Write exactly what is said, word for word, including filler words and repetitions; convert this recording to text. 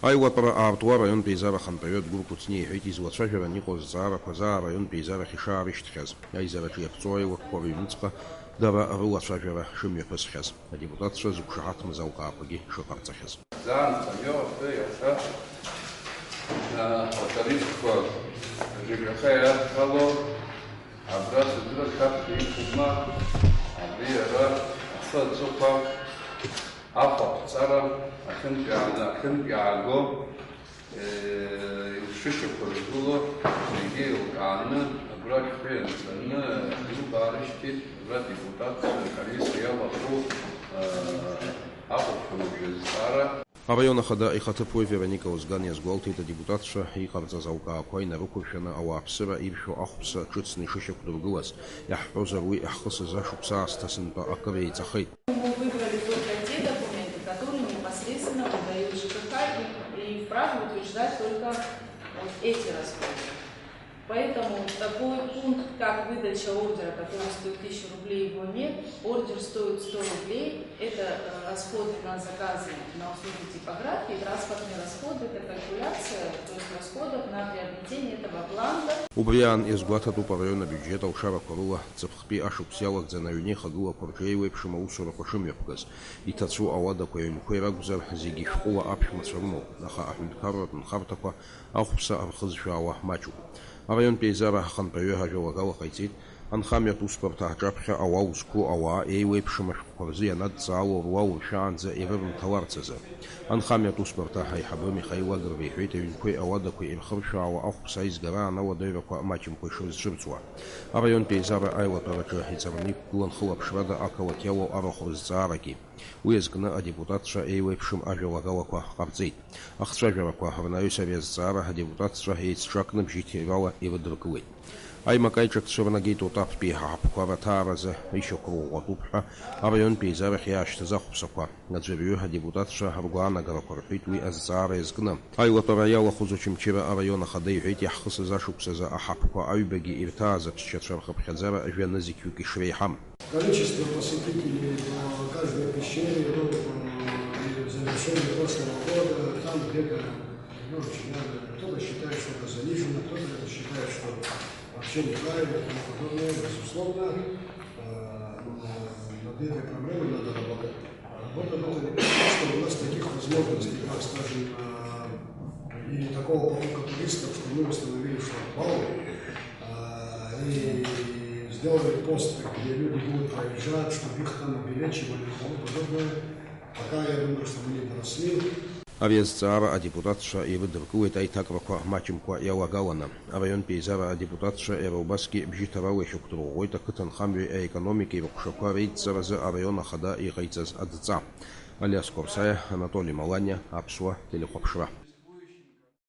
Аилатәара аартуа араионтә еизара ахантәаҩы Адгәыр Кәыҵниа иҳәеит, излацәажәаран иҟоу азҵаарақәа заа араионтә еизара ахь ишаарышьҭхьаз, аизараҿы иаԥҵоу аилакқәа рыҩнуҵҟа дара рылацәажәара шымҩаԥысхьаз, адепутатцәа зықәшаҳаҭмыз алкаақәагьы шыҟарҵахьаз. Заа нхамҩа уаҵәы иахьа, а, атарифқәа ЖКХ иадҳәало, абра сыдырра шәаԥхьа иқәума, абри ара ахы аҵыхәа, ахәаԥҵара, ахьынтә иааны, ахьынтә иааго, э, шышьақәыргыло, зегьы еилкааны, абра шәҟәы ианҵаны, аҩнуқәа аарышьҭит, абра адепутатцәа акомиссиа иалахәу, э, ахәаԥшуан абри азҵаара. Араион ахада ихаҭыԥуаҩ Вероника Озган иазгәалҭеит, адепутатцәа иҟарҵаз алкаақәа инарықәыршәаны ауааԥсыра иршәу ахәԥса ҿыцны ишышьақәдыргылаз. Иаҳҳәозар, уи иаҳхысыз ашықәс аасҭа сынтәа акыр еиҵахеит. Мы выбрали только те документы, которые непосредственно выдают ЖКХ, и, и вправе утверждать только вот эти расходы. Поэтому такой пункт, как выдача ордера, который стоит тысячу рублей, его нет. Ордер стоит сто рублей. Это, э, расходы на заказы на услуги типографии, транспортные расходы, это калькуляция, то есть расходов на приобретение этого бланка. Убри аан иазгәаҭатәуп араион абиуџьет алшарақәа рыла ҵыԥхтәи ашықәс иалагӡаны аҩны ихагылақәа рҿы еиуеиԥшым аусурақәа шымҩаԥгаз. Иҭацәу ауадақәеи аҩнқәеи ракәзар, зегьы шәҟәыла аԥшәмацәа рымоуп, аха аҳәынҭқарратә нхарҭақәа ахәԥса рхызшәаауа маҷуп. Араионтә еизара ахантәаҩы ажәалагала ҟаиҵеит, анхамҩатә усбарҭа аҿаԥхьа ауал зқәу ауаа еиуеиԥшым ашәҟәқәа рзы ианадҵаало руал ршәаанӡа ирырымҭаларц азы. Анхамҩатә усбарҭа аиҳабы Михаил Агрба иҳәеит, аҩнқәеи ауадақәеи ирхыршәаауа ахәԥса аизгара анауадаҩрақәа маҷымкәа ишрызцәырҵуа. Араионтә еизара аилатәараҿы иҵарны иқәгылан хылаԥшрада ақалақь иалоу арахә рызҵаарагьы. Уи азкны адепутатцәа еиуеиԥшым ажәалагалақәа ҟарҵеит. Ахцәажәарақәа рнаҩс ари азҵаара адепутатцәа еицҿакны бжьыҭирала ирыдыркылеит. Аимак аиҿакцәа рнагеит Отаԥтәи аҳаԥқәа раҭааразы ишьақәырӷәӷәатәуп ҳәа араионтә еизарахь иаашьҭыз ахәԥсақәа. Аӡәырҩы адепутатцәа ргәаанагарақәа рҳәеит уи азҵаара иазкны. Аилатәара иалахәыз Очамчыра араион ахада иҳәеит, иаҳхысыз ашықәсазы аҳаԥқәа аҩбагьы ирҭааз аԥсшьацәа рхыԥхьаӡара жәа нызқьҩык ишреиҳам. Количество посетителей по каждой пещере, ну, э, и в завершении прошлого года там где-то, ну, очень надо. Кто-то считает, что это занижено, кто-то это считает, что вообще неправильно и тому подобное. Безусловно, э, над этой проблемой надо работать. Работа должна быть, что у нас таких возможностей, как, скажем, э, и такого потока туристов, что мы установили шлагбаум, э, и сделали посты, где люди будут проезжать, чтобы их там увеличивали и тому подобное. Пока я думаю, что мы не доросли. Ари азҵаара адепутатцәа ирыдыркылеит аиҭакрақәа маҷымкәа иалагаланы. Араионтә еизара адепутатцәа иара убасгьы бжьыҭарала ишьақәдырӷәӷәоит ақыҭанхамҩеи аекономикеи рыҟәшақәа реидҵаразы араион ахада иҟаиҵаз адҵа. Алиас Қорсаиа, Анатоли Маланиа, Аԥсуа телехәаԥшра.